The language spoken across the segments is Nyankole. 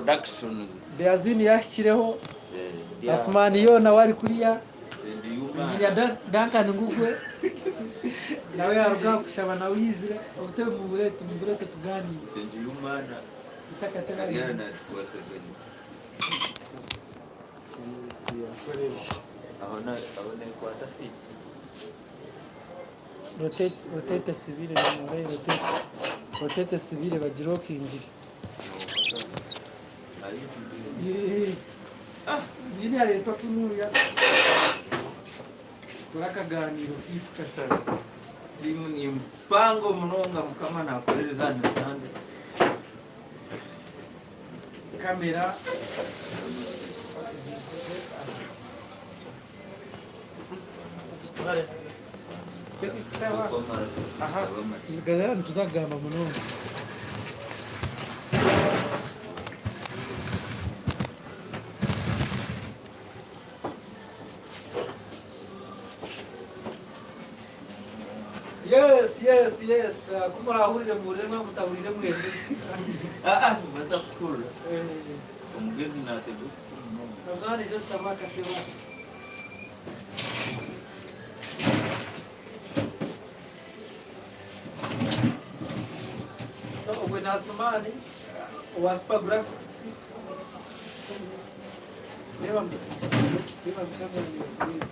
Productions. Beazini yahikireho, Asumani yo nawe ari kuriya, Engineer Duncan Ngugwe nawe yaruga aha kushaba nawe yaizire, obutebe mubureete mubureete tuganiire. Rotate esibire rotate esibire bagirokingire. Engineer areetwa kunuuya tukore akaganiiro kaitu kakye. Tiimu ni mpango munonga mukama nakorereza ni Sunday. Kamera batugigize aha. Nituza kugamba munonga. Yes, yes, yes. Ku murahurire muhurire mwaba mutahurire mwembi. Aa nibaza kuhurira. Omugezi naatega okutu munonga. Kazaani Joseph akatebe aka. So ogwe ni Asumaani owa Super Graphics. Reeba reeba kamera neekureeba.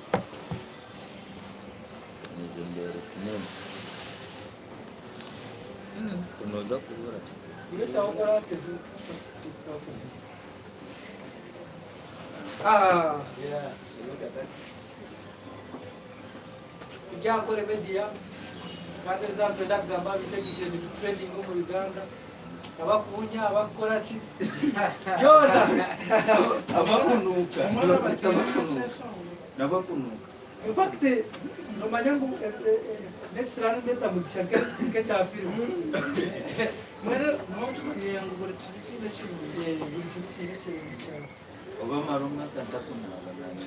Noza kubura. Reetaho okore Ah, Yeah, look at that. Turi aha Nkore Media kandi erizooba nitwenda kugamba aha bintu ebiizire nibi trendinga omu Uganda, abakuhunya, abakukora ki, byona. Abakunuuka. Nabakunuuka. In fact, nomanya ngu n'ekisiraani ndeeta mugisha nk'ekya firimu. Mbwenu nooba okimanyire ngu buri kibi kiine ekirungi. Buri kibi kiine ekirungi kyakyo. Oba mara omwaka ntakunaaba nanye.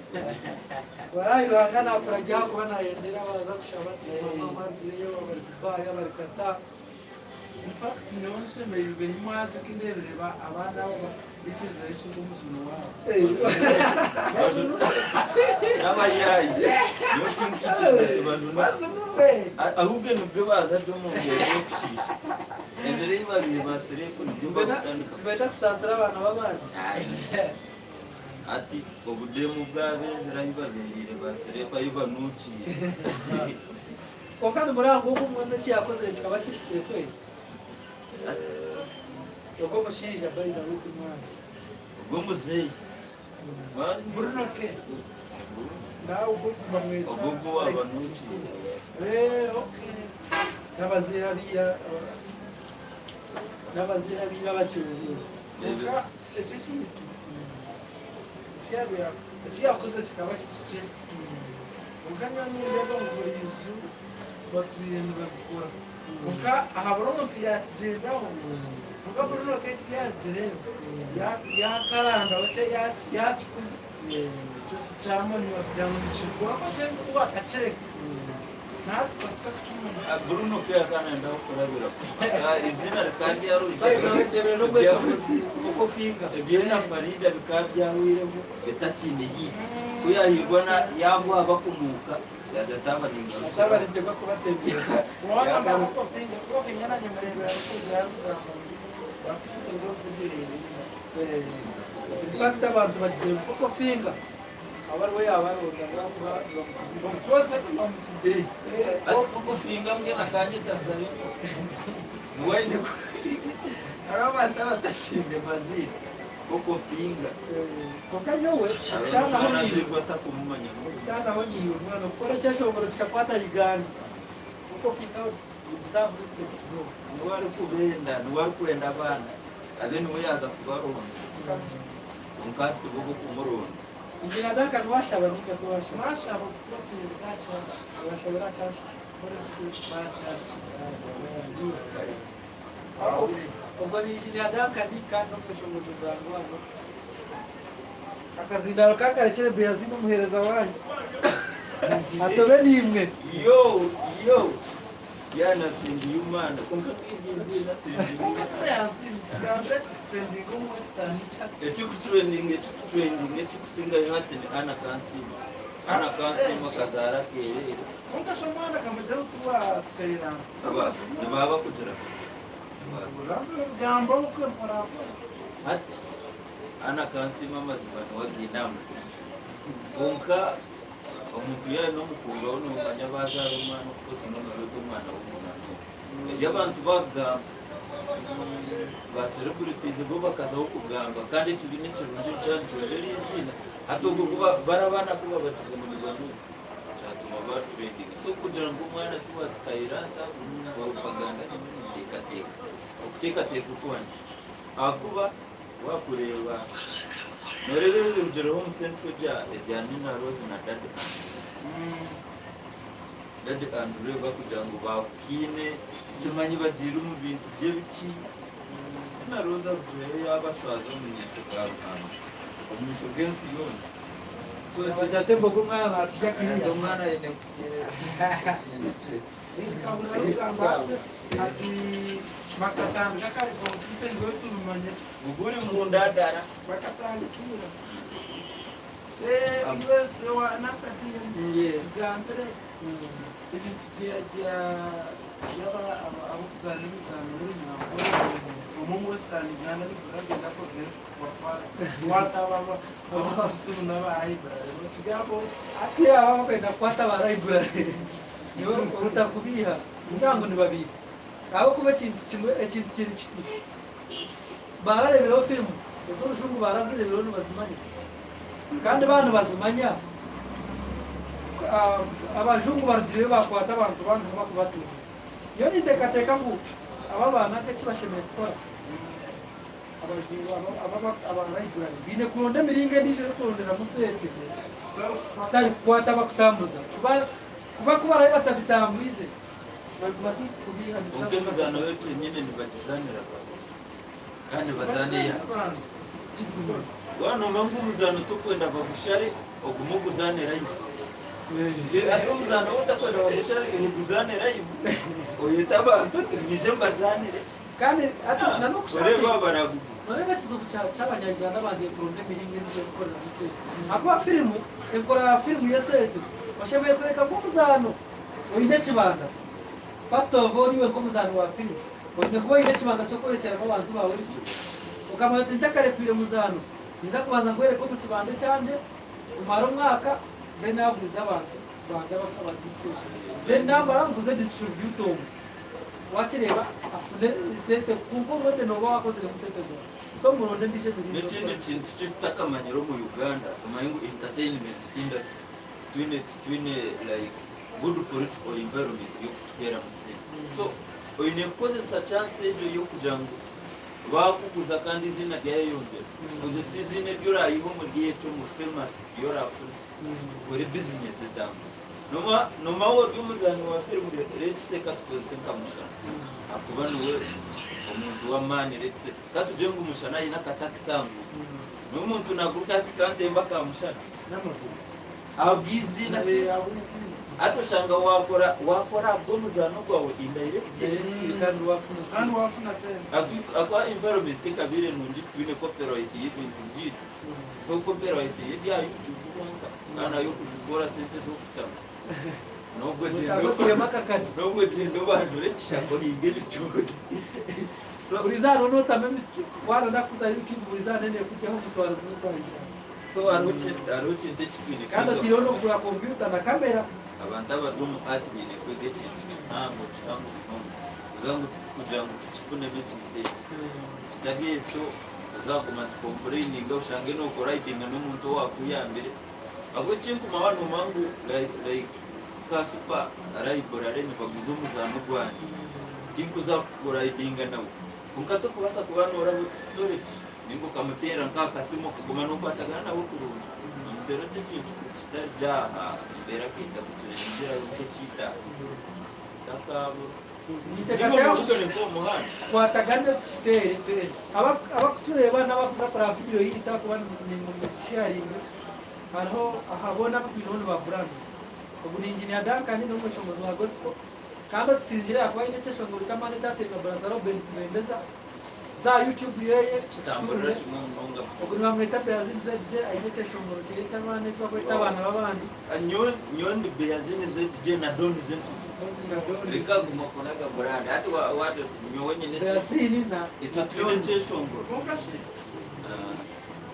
Walai Ruhanga nakuragira ahakuba nayendera abaza kushaba ati mama arugireyo abari Dubai abari Qatar. In fact nyowe nshemereirwe nimwaza kindebire abaana abo baikiriza Yesu nk'omujuni waabo. N'abayaayi nyowe tinkwikiriza tibajunwa. Bajunurwe. Ahubwe nibwe baza gye omu mbeera y'okushiisha. Endira ei babaire basireku nibyo barikutandika Nibenda kusaasira abaana b'abandi. Hati obudeemu bwabenzire ahu babeereire basireku ahu banuukiire. Kwonka nimureba ngu ogwo omwana eki yaakozire kikaba kihikire kweri? Hati. Ogwo omushaija by the way ti mwana. Ogwo omuzeeyi. Bruno K. Nawe ogwo bamweta Ogwo ogwo Alex. waabanuukiire. Eh, okay. N'abazaire abaira n'abazaire abaira abacunguzi. Kwonka eki ekintu eki yaabaire eki yaakozire kikaba kitikye. Kwonka nyowe nindeeba ngu buri iju batwire nibabikora. Kwonka ahabura omuntu yaakigyendaho, kwonka Bruno K ku yaarugireyo yaakarandaho kye yaakikuza, ekyo kyamanywa kugira ngu nikigwa kwonka akakireka. Bruno K akaba nayenda kukurabira izina rikaba Ebye na Farida bikaba byahwireho bitakiine heat ku yahirwa yagwa abakunuuka yagira ati aba ningarukira Infact abantu bagizire ngu Coco Finger Aba ariwe yaabaronda ngu ahakuba nibamukiziza. Of course nibamukiziza. Ati Coco Finger mbwenu akanyeta nzayo niwe aine ku hariho abantu abatakiine maziina Coco Finger. Kwonka nyowe okutaanaho Omwana naiwe azairwe atakumumanya n'okumumanya. okutaanaho naiwe mwana okukora ekyeshongoro kikakwata Uganda Coco Finger you deserve respect bro. Niwe arikubenda niwe arikwenda abaana abe niwe yaaza kubaronda kwonka hati tibo b'okumuronda. Engineer Duncan washaba ninga tiwashaba? Nashaba of course nyeruka aha church. Washabira aha church ki? Holy Spirit ba church. Ogwo ni Engineer Duncan kandi n'omweshongozi murangwa hano. Akazindaaro kakarekire Beazimu omuheereza wanyu. Atobe niimwe. Yo yo. Yaana Sindiyumana kwonka twine eiziina Kwonka Sindiyumana. si yansi tugambire ekikutrendinga omu Western chat. Ekikutrendinga ekikutrendinga ekikusingayo hati ni Anna Kansiime. Anna Kansiime akazaara akeereere. Kwonka shi omwana akamugyeho kuba Skyland. Aba nibaba bakugira nibaba. Ebigambo okwe mpora mpora. Hati Anna Kansiime amazima niwe agiine aha mutwe. Kwonka omuntu yaaba n'omukunga we noomanya baazaara omwana of course n'omureeta omwana w'omunano. Ebi abantu baakugamba ba celebrities bo bakazaho kugamba kandi ekibiina ekirungi nikyo nikyongyera eiziina. Hati obwo ku bari abaana ku babagize ngu nibanura kyatuma ba trendinga. So kugira ngu omwana ti wa Skylanta propaganda nyowe ninteekateeka okuteekateeka okwangye ahakuba Wakureeba noreeba ebirugireho omu central ebya ebya Nina Rose na Daddy Andre. Daddy Andre bakugira ngu bakukiine simanyi bagiire omu bintu by'ebiki. Nina Rose arugireyo yabashwaza omu maisho ga Ruhanga, omu maisho g'ensi yoona. So Eki ate mbogo omwana nakirya kiriya. Omwana aine kugira ekintu kye. Ati bakatandika kare kwonka itwe nibwo tubimanyire. Guri mundadara. Bakatandikira. Eh, US wa nakatiye. Yes. Gambire ebintu bya bya byaba abokuzana emizaano y'orunyankore omu omu Western Uganda nibwo kogera kubakwata abakitubu n'aba library ekigambo ki? Ati aba bakwenda kukwata aba library niwe obutakubiiha ningira ngu nibabiiha ahabw'okuba ekintu kimwe ekintu kiri kiti barareebireho firimu ez'orujungu barazireebireho nibazimanya kandi baaba nibazimanya abajungu barugireyo baakwata abantu bandi bakubatunga nyowe ninteekateeka ngu aba abaana eki bashemereire kukora Aba library baine kuronda emiringo endiijo ey'okuronderamu sente kutari kukwata abakutambuza kuba ku baraabe batabitambwize mazima tikubiiha nibiza Kwonka emizaano yo kyenyine nibagizaanira bata? Kandi nibazaana eyaki? Waaba noomanya ngu omuzaano tokwenda bagushare, ogume oguzaane live. Hati omuzaano ou otakwenda bagushare, iwe oguzaane live, oyete abantu oti mwije mbazaanire. Kandi hati na n'okushaba Oreeba aba baraguguza. Noreeba ekizibu kya ky'abanya-Uganda bangiire kuronda emiringo endiijo y'okukoreramu sente. Ahakuba firimu, enkora ya firimu y'esente, oshemereire kureka ngu omuzaano oine ekibanda. First of all iwe nk'omuzaani wa firimu, oine kuba oine ekibanda ky'okworekyeramu abantu baawe ekyo. Okamanya oti ntakarekwire muzaano, ninza kubanza ngwereke omu kibanda ekyangye, kumara omwaka, then naguriza abantu bangye abari sente. Then namara nguze distributor omwe. Wakireeba afune sente kwonka obundi nooba wakoziremu sente zaawe so muronde endiijo emiringo N'ekindi y'okukora kintu sente. kitutakamanyire omu Uganda omanye ngu entertainment industry twine titwine like good political environment y'okutuheeramu sente so oine kukozesa chance egyo y'okugira ngu baakuguza kandi eiziina ryayeyongyera kozesa eiziina eri oraayihe omuri ekyo omu famous ei oraafune okore business etambure. Noma noma ori omuzaani wa firimu let's say katukozese nka Mushana ahakuba niwe omuntu w'amaani let's say katugire ngu Mushana aine akatakisi aha nguuto n'omuntu naguruka ati kantembe aka Mushana N'amazima. ahabw'iziina Eh, kiki ahabw'iziina. hati oshanga wakora wakora ahabw'omuzaano gwawe indirectly Directly kandi wafuna Kandi sente. wafuna sente. Ahakuba environment ekabaire nungi twine copyright y'ebintu byaitu So copyright y'ebya YouTube kwonka kandi nayo okugikora sente z'okutamu. Nobwo gyenda Otandike oteiremu akakari. nobwo gyenda obanjure ekishaka ohinge ebitookye. So Buri izooba notamu emiti waronda kuza YouTube buri izooba nekugyaho omutwaro gumwe gwa ijana. So hariho ki- hariho ekintu eki twine Kandi kwega. oteireho n'okugura kompyuta na kamera. Abantu abari omu art baine kwega ekintu kihango kihango munonga kugira ngu kugira ngu tukifunemu ekintu eki. Kitari ekyo Tozakuguma nti complaininga oshange nokoridinga nomuntu owakuyambire ahabwa ekinkuma nomanya ngu like nka super library nibaguza omuzano gwangye tinkuza kukoridinga nawe kwonka tokubasa kuba noraba oti storage ninga okamuteera nka akasimu okaguma nokwatagana nawe kurungi nomuteera oti ekintu kitari gye aha embeera ketabukire ningira nkekiita takaabura. Ninteekateeka ngu tukwatagane tukiteere. Abarikutureeba n'abarikuza kureeba vidiyo yaitu ahakuba nimugisheyaringa, hariho aha boona abu twineho ni ba brands. Ogu ni Engineer Duncan n'omweshongozi wa Gospel. Kandi otusingire ahakuba aine ekyeshongoro ky'amaani eki ateire na Brother Reuben Kubendeza. Za aha YouTube yeye Kitamburira okitunge. kimwe munonga. Ogu nibamweta Beazini ZJ aine ekyeshongoro kyeye ky'amaani eki barikweta Abaana b'abandi. Nyowe nyowe ndi Beazini ZJ na Don Zentugu. Mpozi na Don. Reka guma kunaga brand. Hati wa wagira oti nyowe nyine ekye. Beazini na Itwe na twine Don. ekyeshongoro. Kwonka shi Ah,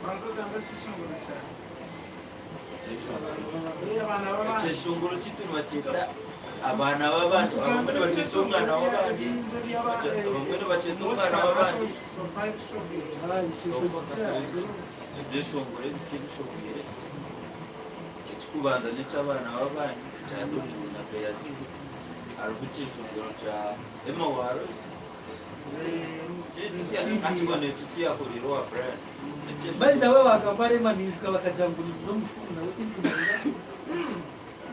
banza ogambe ekyeshongoro kyawe. ekyeshongoro. Eh, abaana b'abandi. Ekyeshongoro kyaitu nibakyeta abaana b'abandi. Abamwe nibakyeta omwana w'abandi. Abamwe nibakyeta omwana w'abandi. Ebyeshongoro ebi si ebishobwire. Ekikubanza n'eky'abaana b'abandi ekya Donis na Beyazidi. Hariho ekyeshongoro kya Emma Waroyo. Akibona eki kiyakoreire owa Brian. By the way bagamba Rema niijuka bakagira ngu n'omufumu nawe tinkumanya.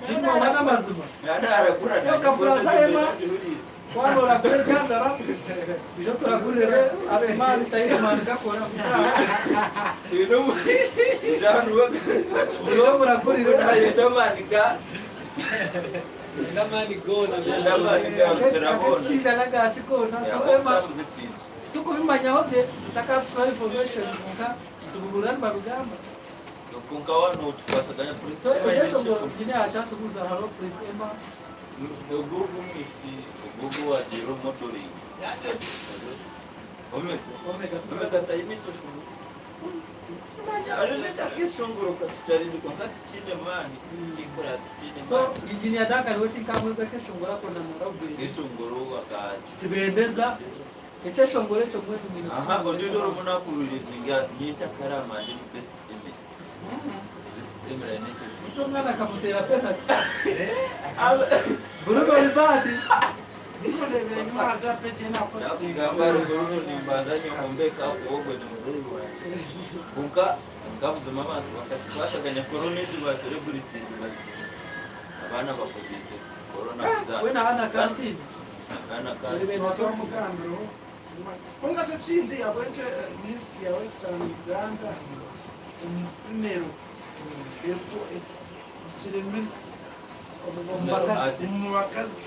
Tinkumanya n'amazima. So kaburaza Emma Twaba oragura ebyandara, ija oturagurire Asumani taine maani gakora Ija omuragurire. Ak'ekishaija n'agaki koona. So Emma titukubimanyaho gye, tutakatusaba information kwonka nitubihuurira nibabigamba. So ebyeshongoro Virginia yakyatubuuza hariho Prince Emma. Ogu ogu omwishiki ogu ogu owagiire omu modeling Omega Omega Omega taine ekyeshongoro Hariho n'ekyeshongoro katukyarindi kwonka tikiine maani tikora tikiine So maani engineer Duncan we tinkamwebwa ekeshongoro ako na Robert Ekeshongoro aka Tibendeza ekyeshongoro ekyo mbwenu mwine Aha kukitunga ondiijo eky'amaani. orimu nakururizinga nyenkyakare amande ni best Emily Beitu omwana akamuteera penalty. Bruno Ribadi. Nakugamba Bruno nimbanza nyehombeka ogwo ni muzeeyi wangye. Kwonka kwonka buzima abantu bakakikwasaganya corona egi ba celebrities bazima. Abaana bakozeise corona kuzaara. We na Hannah Kansiime. Hannah Kansiime. Kwonka se ekindi ahabw'enki music ya western Uganda Omufumero kiremire omu bakazi.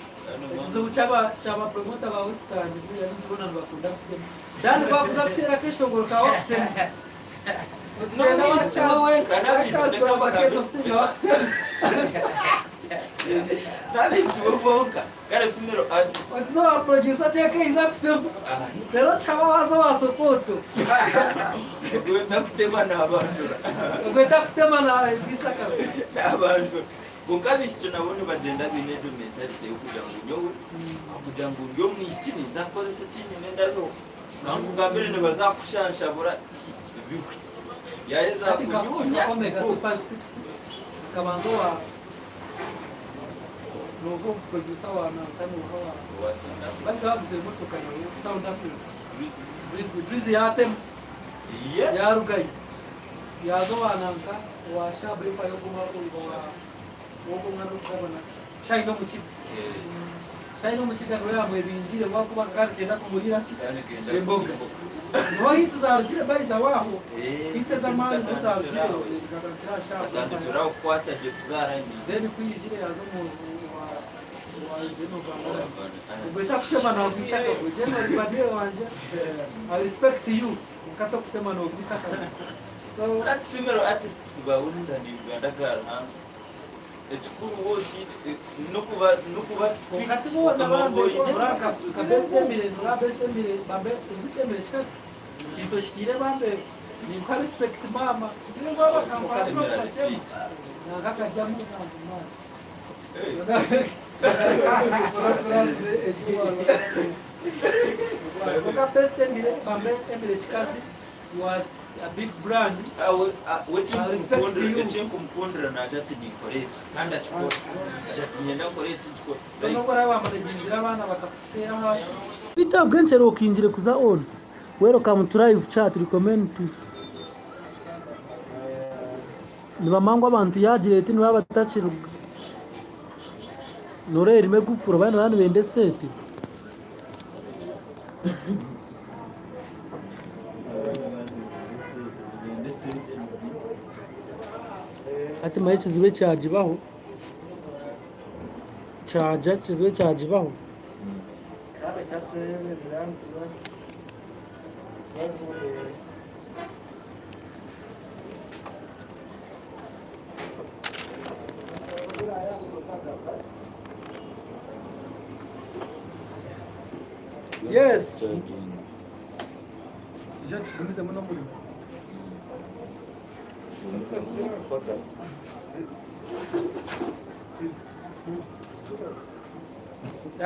Ekizibu kyaba promota ba western buriya ninkibona nibakunda kutema. Dan ku wakuza kuteera akeshongoro ka wakutema. Wakiza wa producer ateeka eizi akutema. Reero kyaba waaza owa Sokoto. Ogwenda kutema nabanjura. Ogwenda kutema nabisa akabi. Nabanjura. Kwonka abaishiki nabo nibagyenda baine egyo mentality y'okugira ngu nyowe kugira ngu ndi omwishiki ninza kukozesa eki nyine ndabeho. Kankugambire nibaza kukushanshabura bihwe. Yaaheza Hati nka kunyunya. Omega 256 akabanza owa Noga omu producer wa nanka noha wa Owa South Africa. Bahize baguza emotoka nawe South Africa. Breezy. Breezy Breezy yatema Ye. yarugayo yaza owa nanka owa Shab Empire ogwo owa ogwo omwana orikuzarwa na Shine Omukiga. Eh. Shine Omukiga niwe yamwebingire ahakuba akaba nikenda kumuriira ki Kandi kenda emboga. kumuriira Niho hit zarugire by the way aho. Eh, Hit ez'amaani niho zarugire zikatandikira aho. zikatandikira aha Shab Empire. Atandikira aho kukwata gye kuzaara nyina. Then ku yaijire yaaza omu owa owa General Vanguard. Ogwe takutema nagwisa akagwe. General Ribadeo wangye I respect you kwonka tokutema nogwisa akagwe. So Ati female artists ba Western Uganda ga Ruhanga. Ekikuru woki nokuba nokuba strict Kwonka tiboona okamanya bambe ngu oine nora nka nka best Emily nora best Emily bambe is it Emily kikazi kintu okitiire bambe ninkuha respect maama Tugire ngu abakampani Emily ari bakubatemu. fit. nanka akaryamu nanka mwana Hey. Kwonka best Emily bambe Emily kikazi you are a big brand We I respect you. ekinkumukundira naagira ati ninkora eki kandi akikora. Agira ati niinyenda nkore eki nkikore. So nobu oraabe wamanejingire abaana bakakuteera ahaasi. Beitu ahabw'enki erokingire kuza on? Welcome to live chat recommend to Nibamanya ngu abantu yaagira eti nibo abatakiruga. Noreeba erimu egufuru abandi nibaba nibenda esente. Hati manya ekizibu ekyagibaho, kyagya ekizibu ekyagibaho. Katureebe niranzibwa bagureebe. Yes. Ija tugumizemu n'omurimo.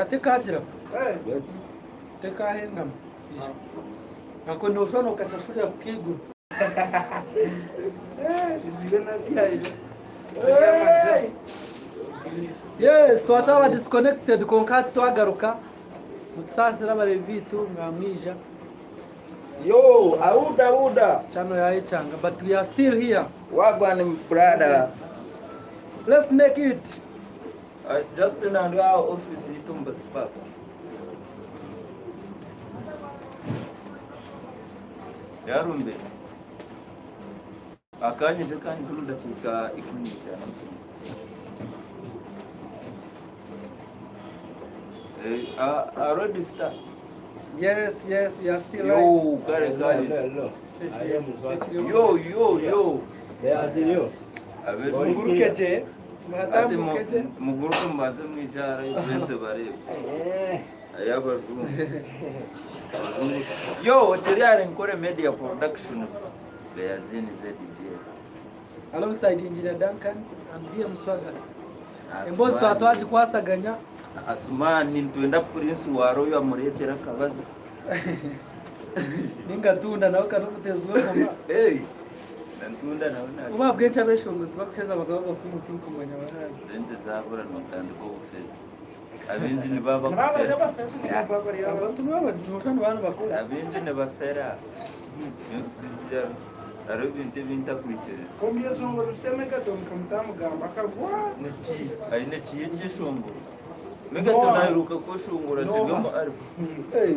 Tekagira tekahengama ija. Ako noshwa nokashashurira kukeiguru. Yes, twataba disconnected kwonka twagaruka mutusaasire abareebi baitu mwamwija. Yo, auda auda. Channel yayekyanga but we are still here. Wagwan brother. Let's make it. Justin ari aha office yitu omu Basipaaka. Yarumbire. Akanyije kanyije omu dakiika 15. Eh, a register. Yes, yes, we are still live. Yo, kare kare. Yo, yo, yo. Abejo. Muguruke gye. Ati Muratambuke gye. muguruke mubanze mwijara bense barebe. Ay'abazungu. Abazungu. Yo, Cheriare Nkore Media Productions. Beyazini ZJ. Alongside Engineer Duncan and DM Swaga. Emboozi twaba twagikwasaganya. Asumani nitwenda Prince Waroyo amureetera akabazo. Ninga Tunda nawe kanokuteza wengoma. Hey, Nantunda nawe na Oba bwenki abeshongozi bakuheza bakaba bafumu tinkumanya barazi. sente zabura notandika obufezi. Abingi nibaba Muraba kufera. bafesi nibaba Abantu nibaba noshana bana bakora. Abingi nibafera. Hariho ebintu ebintakwikiriza. Kombyesongoro biseme gato mukamutamugamba akagwa. Niki? Aine kiye kyeshongoro. Megaton aheruka kweshongora kigamo arifu. Hey.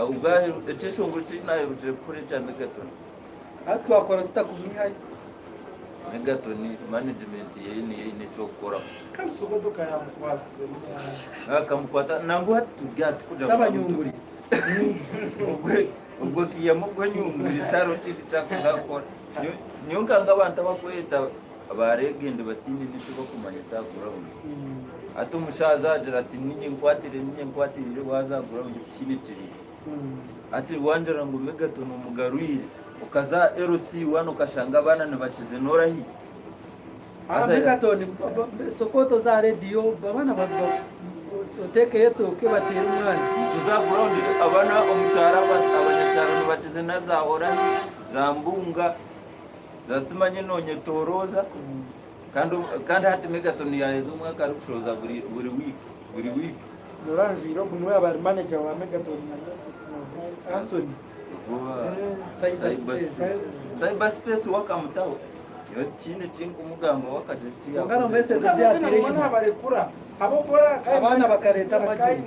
Ubwaheru ekyeshongoro kiri naherukire kukora ekya Megaton. Hati twakora tutakumwihayo. Megaton management yeye niyo eine ekyokukoraho. Kandi sokoto kayamukwasire. Akamukwata nangwa hati turi hati kugira ngu Sabanyunguri. Ubwo kiyamu gwenyunguri taro kiri kyakuzakora. Nyowe nkanga abantu abakweta abaregende batiine n'eki bakumanya za ground. Hati omushaija agira ati ninye nkwatire ninye nkwatirire waaza ground tihaine ekiriyo. Hati wangira ngu Megaton omugarwire okaza LC1 okashanga abaana nibakizina orahi. Ah, Megaton, Sokoto za radio, abaana oteekeyo etooke bateere omwanya. Tuza ground abaana omu kyaro abanyakyaro nibakizina za orahi, za mbunga, za simanye nonyetoroza kandi kandi hati Megaton yaheza omwaka arikushohoza buri buri week buri week. Noranjwire ogu niwe yaba ari manager wa Megaton na Anthony. Oba Cyber space. Cyber space wakamutaho. Nyowe tihaine ekinkumugamba wakagira eki Kwonka yakoze. message Kano barekura abokora Abaana bakareta amaju.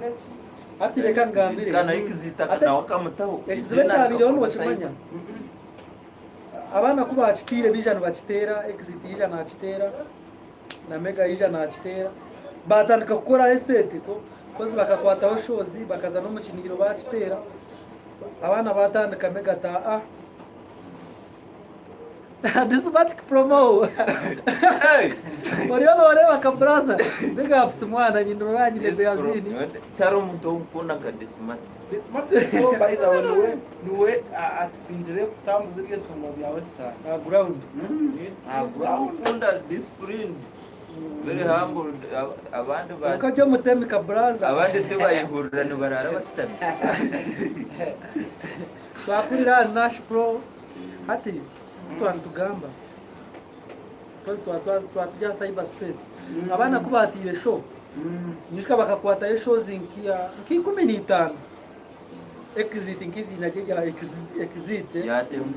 Hati reka ngambire. Kana exit Ate- nawe akamutaho. Ekizibu ekyabaireho nokimanya. Abaana ku bakiteire baija nibakiteera, exit yaija nakiteera, na mega yaija nakiteera. Batandika kukoraho esente kozi bakakwataho shows bakaza n'omu kiniiro bakiteera. Abaana batandika mega ta a Dismatic promo. Hey! Oriyo noreeba ka brother. Big ups mwana nyina oranyine Beyazini. Tari omuntu owukukunda nka Dismatic. Dismatic by the way niwe niwe atusingire kutambuza ebyeshongoro bya Western. Na ground. Ukunda discipline. Very humble. Abandi ba Kwonka ry'omutemi ka brother. abandi tibayehurira nibarara basitami. Twakurira aha Nash Pro. Hati twaba nitugamba. Because twaba turi aha cyber space. Abaana ku baatiire show, nyijuka bakakwatayo shows nka 15. Exit nk'iziina rye rya exit. Yatemu.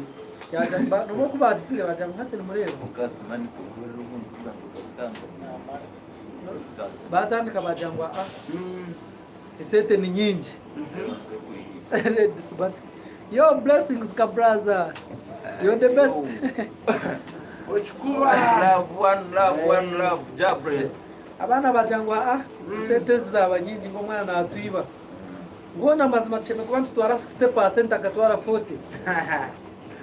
Yagamba nobu oku bagisire bagira ngu hati nimureeba. Mukasima nituhurira obundi kutandika kutanga. Batandika bagira ngu ah esente ni nyingi. But yo blessings ka brother. You're the best. Okikuba. One love, one love, one love. Jabres. Abaana bagira ngu ah esente ezi zaaba nyingi ngu omwana natwiba. Mbwenu amazima tushemereire kuba nitutwara 60% akatwara 40.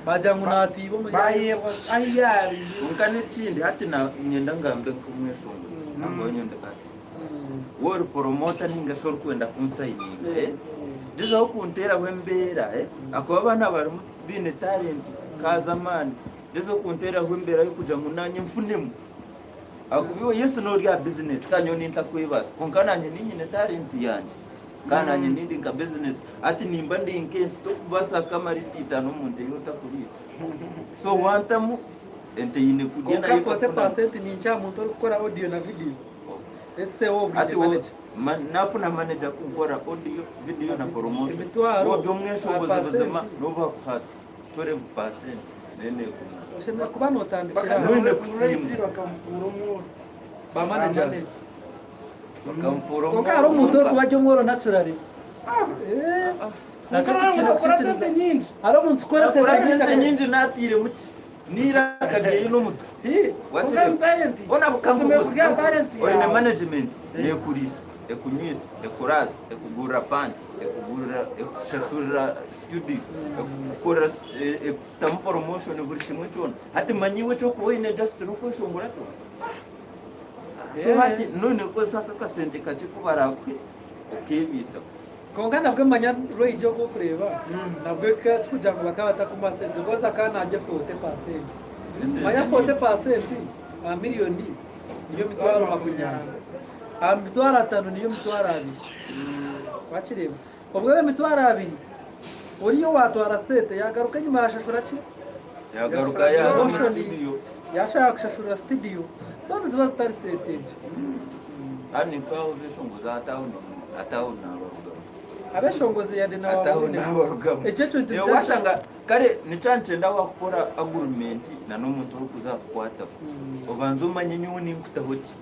Bagira ngu naatiiba omuri Bayeebwa ahu yaabaire. Kwonka n'ekindi hati niinyenda ngambe nk'omweshongozi nangwa nyowe ndi artist. Waaba ori promoter ninga shi orikwenda kunsayininga gyezaho kunteeraho embeera ahakuba abaana barimu baine talent ka z'amaani gyezaho kunteeraho embeera y'okugira ngu naanye nfunemu ahakuba iwe yes n'ori aha bizinesi kandi nyowe nintakwebaza kwonka naanye niinyine talent yangye Kandi naanye nindi nka business hati nimba ndi nk'ente tokubaasa kukamara itaitano omu nte ei otakuriisa. So wantamu ente eine kurya Kwonka nayo ekafunamu. 40% ninkye aha muntu orikukora audio na video. Let's say wowe Hati obwine wowe manager. nafuna manager kunkora audio, video na promotion. Emitwaro Wowe ori aha omweshongozi buzima percent. n'obu bakuha 12% then ekumara. Oshemereire kuba notandikira aha. Noine kusiimwa. Bakamufuura omworo. Ba managers. Bakamfuura Kwonka hariho omuntu omworo. orikuba ari omworo naturally. Kwonka nawe okora sente nyingi. Hariho omuntu ukora Nakora sente sente nyingi. nyingi natiiremu ki? N'eiraka ryeye n'omutwe. Kwonka ni talent. Bona Oshemereire kurya talent oine yaawe. management neekuriisa, ekunywisa, ekuraaza, ekugurira panti, ekugurira, ekushashurira studio, ekukorera ekutamu promotion buri kimwe kyona. Hati manya iwe ekyokuba oine just n'okweshongora kyonka. So hati none kozesa ako akasente kakye ku baraakuhe okeebiisaho. Kwonka nabwe manya Rweyigi oku orikureeba nabwe ka tikugira ngu bakaba batakumpa sente because akaba narya 40%. N'esente Manya nyingi. 40% aha miriyoni niyo mitwaro makunyana. Aha mitwaro atano niyo mitwaro abiri. Wakireeba? Obwo eyo mitwaro abiri oriya owaatwara sente yaagaruka enyima yaashashura ki? Yaagaruka yaaza omu Promotion studio. yaashaaha kushashurira studio. So niziba zitari sente ngye. Kandi nkaho abeshongozi hataho hataho nabarugamu. Abeshongozi yade na Hataho wabone. nabarugamu. Ekyo ekyo Iwe washanga kare nikyo nikyenda wakukora agreement na n'omuntu orikuza kukwataho. Obanze omanye nyowe ninkutaho ki.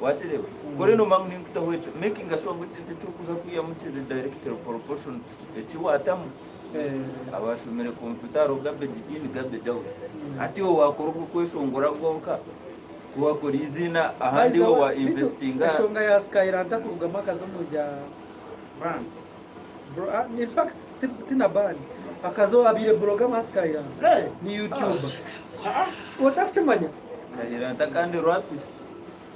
Wakireeba? Kuri nomanya ngu ninkutaho ekyo, makinga sure ngu ekintu eki orikuza kwihamu kiri directly proportion to eki waatamu. Abashomire kompyuta hariho garbage in, garbage out. Hati iwe wakora ogw'okweshongora gwonka, tiwakora eiziina ahandi iwe wa investinga. Enshonga ya Skylanta kurugamu akaza omu rya Band. Bro, ah, in fact ti na band. Akaza abaire blogger aha Skylanta. Hey! Ni YouTuber. Otakukimanya? Skylanta kandi rapist.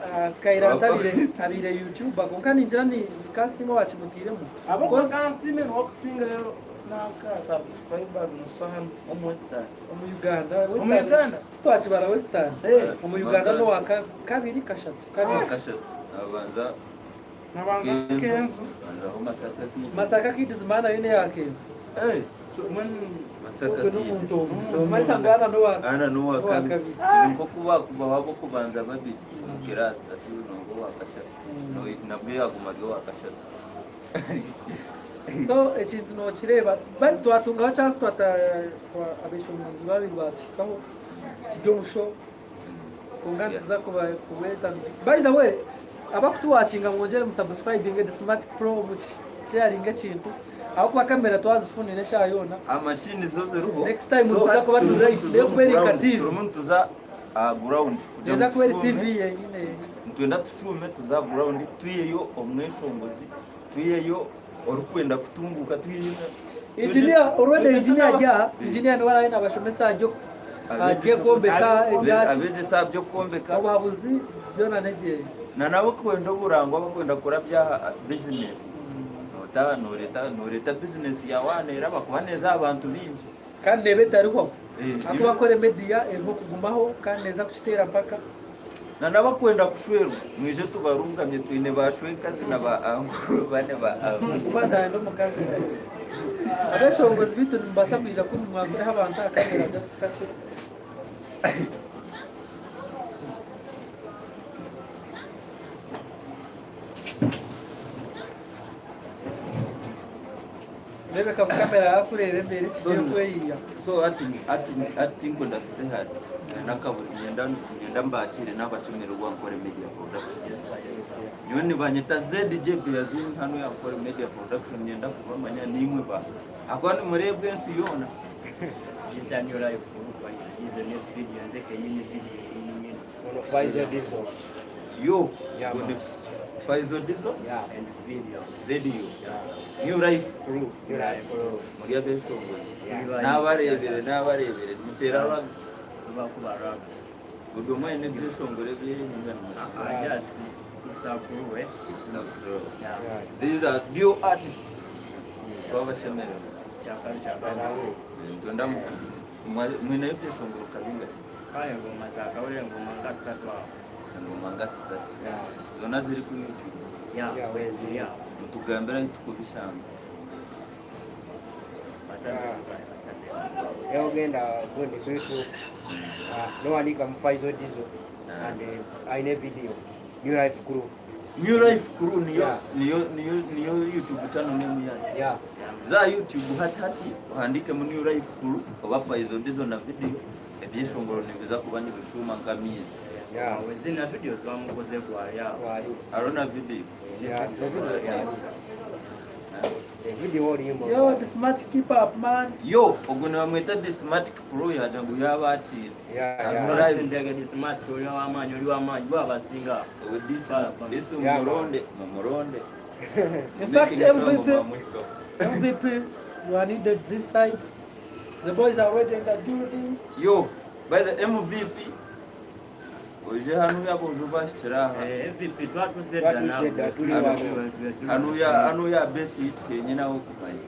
Ah, Skylanta abaire abaire YouTuber kwonka ningira ni Kansiime owakimutairemu. Ahabw'okuba Because Kansiime niwe akusingayo nanka subscribers noshusha hanu omu Western. omu Uganda, Omu Western Uganda? titwakibara Western. Eh. Omu Uganda n'owa kabiri kashatu kabiri. Kashatu. Abanza Nabanza Kenzo. Abanzaho Masaka Kids. Masaka Kids maana yo neya Kenzo. Eh, So, mbwenu Masaka Ogwe Kids. n'omuntu omwe. So, Manyisa ngu Ana n'owa Ana n'owa n'owa kabiri. kabiri. Kiri nk'oku baakubaho ab'okubanza babiri omu kiraasi ati nooba owa kashatu. Nabwe yaaguma ari owa kashatu. So ekintu nokireeba bari twatungaho chance twata abeshongozi babiri batuhikaho tukiri omu show. Kwonka nituza kubeeta. By the way, abakutuwakinga mwongyere mu subscribinge The Smart Pro musharinge ekintu ahabw'okuba kamera twazifunire eshaaha yoona. Amashini zo ziriho. Next time nituza kuba turi live nekuba eri nka TV. Turimu nituza aha ground kugira Neeza ngu kuba eri tushuume. TV yenyine yenyine. Nitwenda tushuume tuze aha ground twiheyo omweshongozi, twiheyo orikwenda kutunguuka, twiheyo na. Engineer already engineer ari aha, engineer niwe araabe nabashomesa aha by'okwombeka ebyaki. Abeegyesa aha by'okwombeka. Obuhabuzi byona n'ebye. Na n'abarikwenda oburangwa abarikwenda kukora bya bizinesi noota nooreeta nooreeta bizinesi yaawe aha neeraba kuba neeza aha bantu baingi. Kandi neeba etarihwaho ahakuba Kore Media eriho kugumaho kandi neeza kukiteera mpaka. Na n'abarikwenda kushwerwa mwije tubarungamye twine ba shwenkazi na ba anko bane ba anko. Kuba ndayenda omukazi Abeshongozi beitu nimubaasa kwija kunu mwakureho abantu aha kamera just kakye. Reebeka ngu kamera yakureeba embeera ekigiye kweyiya. So hati hati hati tinkwenda tuze hare n'akaburi niinyenda niinyenda mbakiire n'abashemererwa Ankole Media Production. Nyowe nibanyeta ZJ Beazin hanu ya Ankole Media Production niinyenda kubamanya niimwe ba ahakuba nimureebwa ensi yoona. Jinja new life Ono Diesel ne video nze kenyini video yenyini nyini. Ono Faizo Diesel. Yo Yeah, man. one Faizo Dizo Yeah. And video. Video. Yeah. New Life Crew. New Life Crew. Muri abeshongozi. Yeah. N'abareebere n'abareebere nimuteera rugby. Tubakuba rugby. Buri omwe aine ebyeshongoro ebye ninga Ah, just it's a crew, eh? It's a crew. Yeah. These are new artists. Twabashemererwa. Kyakabi kyakabi. Nitwenda mwine ebyeshongoro kabingahi? Kale engoma zakabura engoma nka satu aho. Engoma nka satu. Zoona ziri kuri YouTube? Yeah, weziri aho. Mutugambire ahu tukubishanga. Ogenda gundi ku YouTube nowandiika mu Faizo Dizo and ayina video New Life Crew. New Life Crew niyo niyo niyo niyo YouTube channel name yayo. Yeah. Za YouTube hati hati ohandikemu New Life Crew oba Faizo Dizo na video ebyeshongoro nibiza kuba nibishuuma nk'amaizi. Yeah. Zina video twamukoze gwali awo. Gwali. Hariho na video. Yeah, ne video gwali. Video oluyimba. Yo, the smart keep up man. Yo, ogwo nibamweta the smart pro yagira ngu yabakiira. Yeah, yeah. Ndege the smart oli w'amaanyi oli w'amaanyi gwe abasinga. Owe this this mumuronde mumuronde. In fact, MVP MVP you are needed this side. The boys are already in the building. Yo, by the MVP oije hanu yaba oije obahikire aha. Eh, MVP twatuze dda Twatuze dda, tuli wano. Hanu ya hanu ya besi yitu yenyine aho kumanya.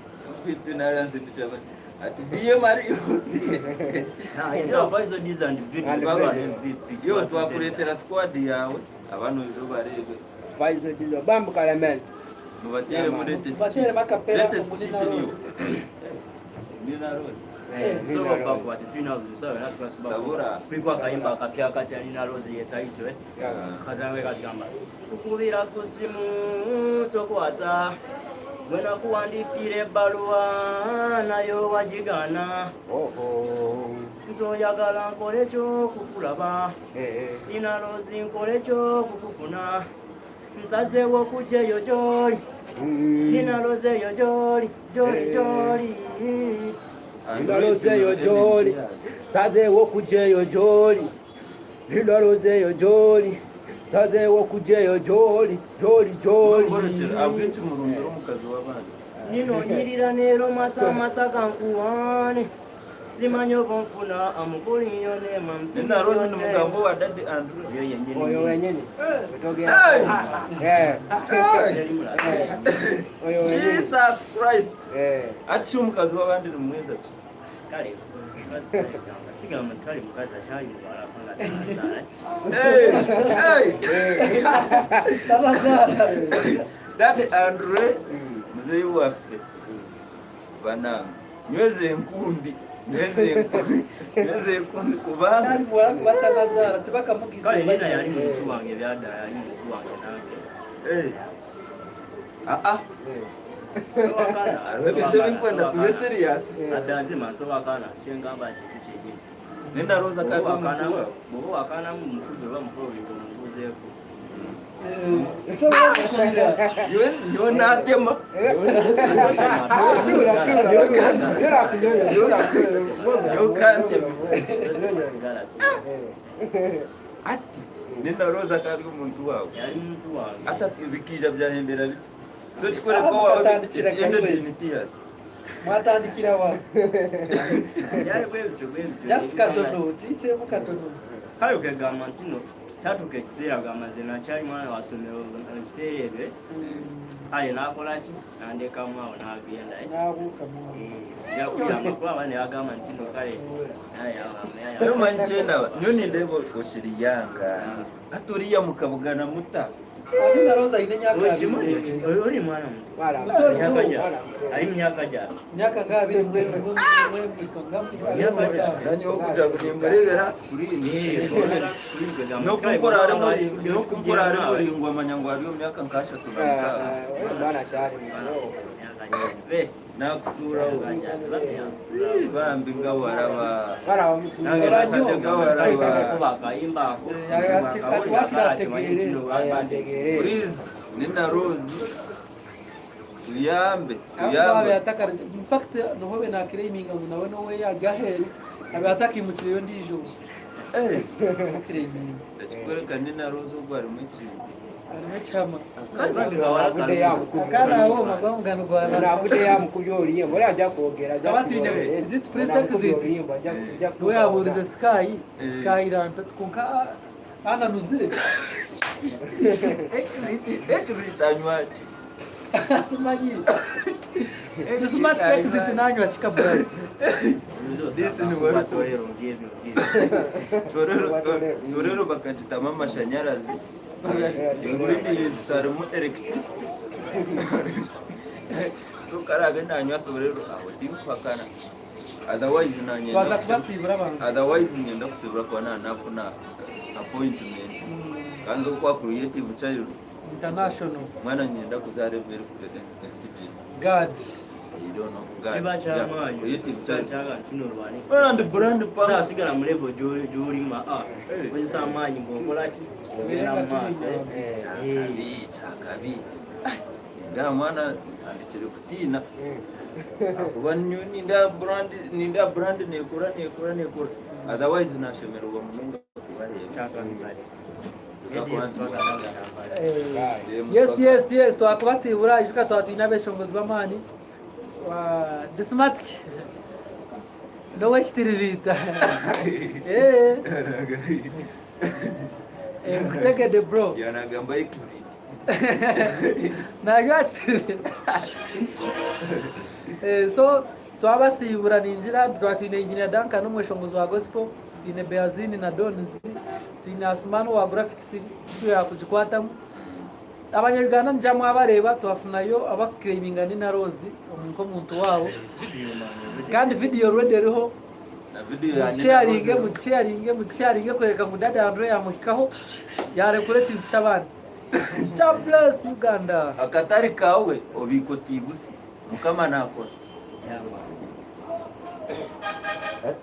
MVP naranzindukira bati ati BM ariyo. Yo twakureetera squad yawe abana oije obareebe. Faizo Dizo Bambu Kalamel. Mubateeremu latest Mubateeremu acapella latest omu hit Nina niyo. Rose. Nina Rose. Sabura. Kuliko akayimba akapya akatya Nina Rose ye title eh. Kazange kagamba tukubira ku simu tokwata bwe nakuwandiikira ebbaluwa nayo wagigaana nze oyagala nkole kyokukulaba Nina Rose nkole kyokukufuna nsazeewo okujja eyo gyoli Nina Rose eyo gyoli gyoli gyoli Nina Rose eyo gyoli nsazeewo okujja eyo gyoli Nina Rose eyo gyoli nsazeewo okujja eyo gyoli gyoli gyoli Ahabw'enki murumbire omukazi w'abandi? Nina onyirira neero masa masa gankuwaane simanyi oba onfuna amukuliyo nema Nina Rose ni mugambo wa Daddy Andrew. Oyo yennyini. Oyo wenyini. Hey! Hey! Oyo wenyini. Jesus Christ. Eh. Ati shi omukazi w'abandi ni mwiza ki? Kale mukazi kale gamba sigamba nti kale mukazi akyali muwala nga tanazaala. Hey! Hey! Tanazaala. Daddy Andre muzeeyi waffe banange nyweza enkumbi nyweza enkumbi nyweza enkumbi kubanga Kyali muwala kuba tanazaala tebakamugiza. Kale Nina yali muntu wange ebyaddala yali muntu wange nange. Eh. Ah ah. Towakana. Hariho ebintu ebinkwenda tube serious. Adda nzima ntowakana kyengamba kintu kyenyini. Nina Rose akaba omuntu wawe. Bw'oba owakanamu mufudde oba mufollowing omubuuzeeko. Nyowe natema. Nyowe kantema. Ati Nina Rose akaba ari omuntu wawe. Yali muntu wange. Ata bikaija byahembera bita. So kikworeka owawe Mukatandikira it ended kaiwezi. in tears. Mwatandikira wa? Byali bwebityo bwebityo. Just katono, tuyiteemu katono. Kale okegamba nti no kyatuuka ekiseera gamba nze nakyali mwana wa ssomero ebiseera ebyo kale n'akola ki n'andekamu awo n'agenda eh. N'abuuka mu. Nja kuyamba kuba abaana ne bagamba nti no kale Naye omanyi kyendaba nyowe nindeeba okiri yanga hati oriya mukabugana muta? Nina Rose aine emyaka Okimanyi abiri. oli mwana muto. Ali mu myaka gya. Myaka nga abiri mu Nanyowe okugira ngu nimbareebera aha sikuriini n'okunkora hari muringwa manya ngu ari omu myaka nka ashatu na mukaaga. Nakusuuraho. Ii, Bambi nga waraba. Nga waraba. Please, Nina Rose, tuyambe, tuyambe. Infact niho nakireyiminga ngu nawe nowe yajya aheeru abe atakimukireyo ondiijo. Eh. Okureyiminga. Ekikworeka Nina Rose ogu arimu ekintu. Harimu ekihama. Kale bambi kawala kalungi. Akaana aho omagwa omugano gwa Ono avuddeyo amukubye oluyimba oli ajja kwogera ajja Tukaba twine kwogera. is it Ono Prince amukubye Exit? oluyimba ajja ajja Niwe yabuurize Sky, Eh. Sky ranta kwonka ananuzire. Exit exit anywaki? Simanyi. The smart exit nanywa kika bras. This ni Kuba wari torero ngebyo ngebyo. Torero torero bakagitamu amashanyarazi. Ingredients harimu electricity. So karabe nanywa torero aho tinkuhakana. Otherwise nanyenda. Twaza kubasiibura abantu. Otherwise nyenda kusibura kuba nanafuna appointment. Kanza okwa creative child. International. Mwana nyenda kuzaara very exhibit. God. You don't know. God. Kiba kyamaanyi. Creative child. Kyaga kino lwani. And brand pam. Saasigala mu level gy'olima. Ah, kozesa amaanyi ng'okola ki? Ogenda mu maaso. Eh. Kyakabi, kyakabi. Ninda mwana ntandikire kutiina. Akuba ninda brand ninda brand nekura nekura nekura. Otherwise nashemererwa munonga kubareeba. Kyakabi bali. Yes, yes, yes, twakubasiibura ijuka twaba twine abeshongozi b'amaani. Dismatic. N'owekitiribiita. Eh. Eh, nkutegedde bro. Yanagamba exit. Nabyo akitiribiita. Eh, so twabasiibura ningira twaba twine engineer Duncan omweshongozi wa gospel, twine Beazini na Dons, twine Asumani owa graphics yakugikwatamu. Abanyarwanda nija mwabareeba twafunayo abakuclaiminga Nina Roz nk'omuntu waabo. Kandi video already eriho. Na video ya Nina Musharinge, Rose. musharinge, musharinge kwereka ngu Dada Andre yamuhikaho yarekura ekintu ky'abandi. God bless Uganda. Akatari kawe obiika otiigusi. Mukama nakora. Yeah, man.